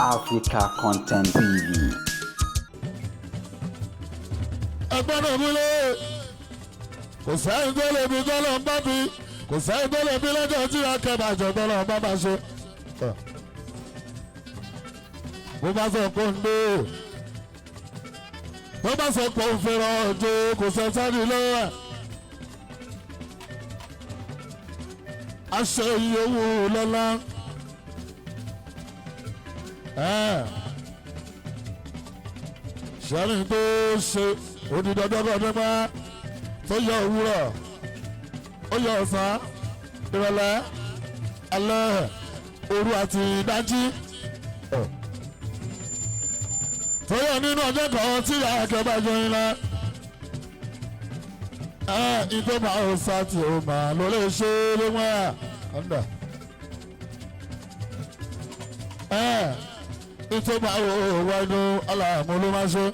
Africa Content TV. Ẹgbọ́n náà wúlé, kò sẹ́yìn tó lè bí tọ́lọ̀ ń bá bí, kò sẹ́yìn tó lè bí lọ́jọ́ tí akẹ́bàjẹ́ tọ́lọ̀ ń bá bá ṣe. Bó bá sọ pé ń dé, bó bá sọ pé ń fẹ́ràn ọjọ́, kò sẹ́ sáré lọ́wọ́ ẹ̀. Aṣọ iye owó lọ́lá sẹ́ni tó ṣe odidọ́dọ́gbọ́dọ́gba tó yọ òwúrọ̀, ó yọ ọ̀sán, ìrọ̀lẹ́, alẹ́, òru àti ìdájí, tó yọ nínú ọjọ́ kan tí akẹ́bà jọ yín lọ. Ìtọ́ máa ń sá tí o máa ló lè ṣe é lé wọ́n ọ̀ndà. Ìtọ́ máa ń wá inú aláàmú ló máa ṣe.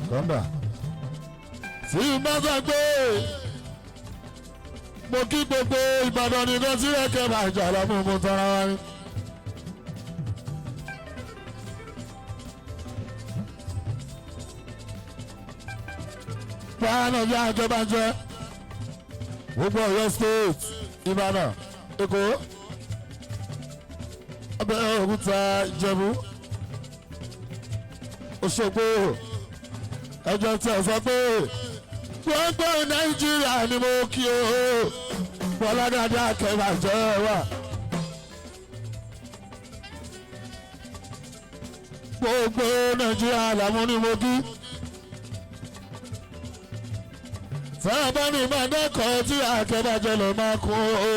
Kọ́ńdà. Tí n bá sọ pé mo kí gbogbo Ìbàdàn nìkan tí rẹ̀kẹ́ bá jà lọ́mú, mo tọ́ra wá ní. Báyọ̀ bí àjọba jẹ́ gbogbo Ọ̀yọ́ State, Ìbàdàn, Èkó, Abẹ́òkúta, Ìjẹ̀bú, Òṣogbo, ẹjọ́ tí a sọ pé gbogbo Nàìjíríà ni mo kí o. Bọ́ládàdà kẹfàjẹ́ wà. Gbogbo Nàìjíríà làwọn ni mo kí. Sábà ní ìbádọ́kọ̀ tí akẹ́bàjẹ́ lè máa kú o,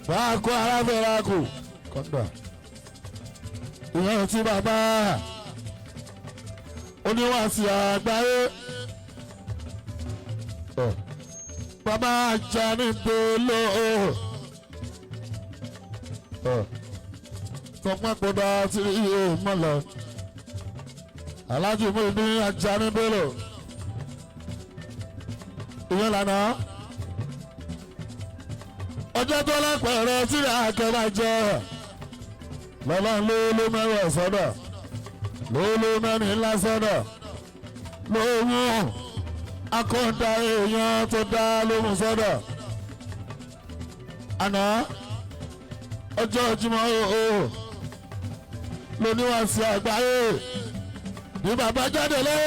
bá a kó arábìnrin kù kọ́ńdà. Ìyẹn tí bàbá oníwàásí àgbáyé, bàbá Ajani Bello, tọpẹ́ kódà tí iye mọ̀lẹ́ Alhaji Muyideen Ajani Bello, ìyẹn lànà ọjọ́ tó lápẹ̀rẹ̀ tí akẹ́bà jẹ́ lọ́lọ́run ló ló mẹ́rọ̀ sọ́dọ̀, ló ló mẹ́rin ńlá sọ́dọ̀, lóhùn akọ́ńtà èèyàn tó dá lóhùn sọ́dọ̀. Àná ọjọ́ Jímọ̀ o lóníwàásí àgbáyé ní bàbá jáde lẹ́yìn.